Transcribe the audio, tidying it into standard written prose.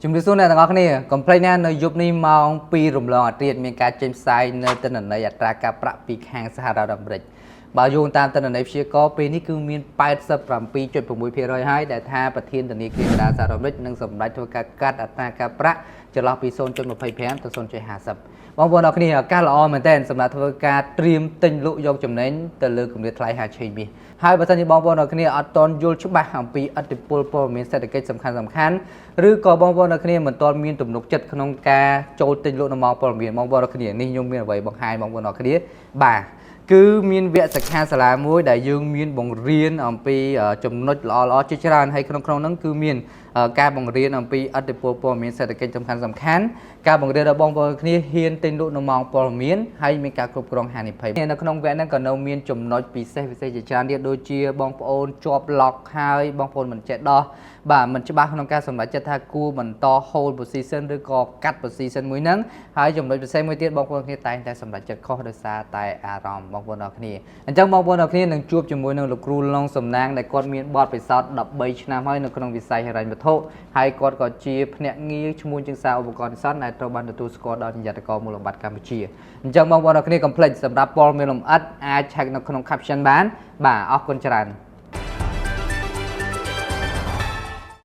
ជំរាបសួរអ្នកទាំងអស់គ្នាកុំភ្លេចណានៅយប់នេះម៉ោង2រំលងអាធ្រាត្រមានការចេញផ្សាយនៅទិន្នន័យអត្រាការប្រាក់ពីខាងសហរដ្ឋអាមេរិកបើយោងតាមទិន្នន័យព្យាករណ៍ពេលនេះគឺមាន87.6%ហើយដែលថាប្រធានធនាគារកណ្ដាលសហរដ្ឋអាមេរិកនឹងសម្រេចធ្វើការកាត់អត្រាការប្រាក់ចន្លោះពី0.25ទៅ0.50បងប្អូនអរគ្នាឱកាសល្អមែនទែនសម្រាប់ធ្វើការត្រៀមទិញលក់យកចំណេញទៅលើគម្លាតថ្លៃហាឆេងមាសហើយបើសិនជាបងប្អូនអរគ្នាអត់ទាន់យល់ច្បាស់អំពីឥទ្ធិពលព័ត៌មានសេដ្ឋកិច្ចសំខាន់សំខាន់ឬក៏បងប្អូនអរគ្នាមិនទាន់មានទំនុកចិត្តក្នុងការចូលទិញលក់នៅម៉ោងព័ត៌មានបងប្អូនអរគ្នានេះខ្ញុំមានអ្វីបង្ហាញបងប្អូនអរគ្នាបាទគឺមានវគ្គសិក្ខាសាលាមួយដែលយើងមានបង្រៀនអំពីចំណុចល្អៗជាច្រើនហើយក្នុងក្នុងហ្នឹងគឺមានការបង្រៀនអំពីឥទ្ធិពលព័ត៌មានសេដ្ឋកិច្ចសំខាន់សំខាន់ការបង្រៀនដល់បងប្អូនគ្នាហ៊ានទិញលក់នៅម៉ោងព័ត៌មានហើយមានការគ្រប់គ្រងហានិភ័យនៅក្នុងវគ្គហ្នឹងក៏នៅមានចំណុចពិសេសពិសេសជាច្រើនទៀតដូចជាបងប្អូនជាប់ lock ហើយបងប្អូនមិនចេះដោះបាទមិនច្បាស់ក្នុងការសម្រេចចិត្តថាគួរបន្ត hold position ឬក៏កាត់ position មួយហ្នឹងហើយចំណុចពិសេសមួយទៀតបងប្អូនគ្នាតែងតែសម្រេចចិត្តខុសដោយសារតែអារម្មណ៍បងប្អូនអរគ្នាអញ្ចឹងបងប្អូនអរគ្នានឹងជួបជាមួយនឹងលោកគ្រូឡុងសំណាងដែលគាត់មានបទពិសោធន៍13ឆ្នាំហើយនៅក្នុងវិស័យហិរញ្ញវត្ថុហើយគាត់ក៏ជាភ្នាក់ងារឈ្មោះជាងសារឧបករណ៍និស្សន្ទដែលត្រូវបានទទួលស្គាល់ដោយនិយ័តករមូលបត្រកម្ពុជាអញ្ចឹងបងប្អូនអរគ្នាកុំភ្លេចសម្រាប់ព័ត៌មានលម្អិតអាចឆែកនៅក្នុង caption បានបាទអរគុណច្រើន។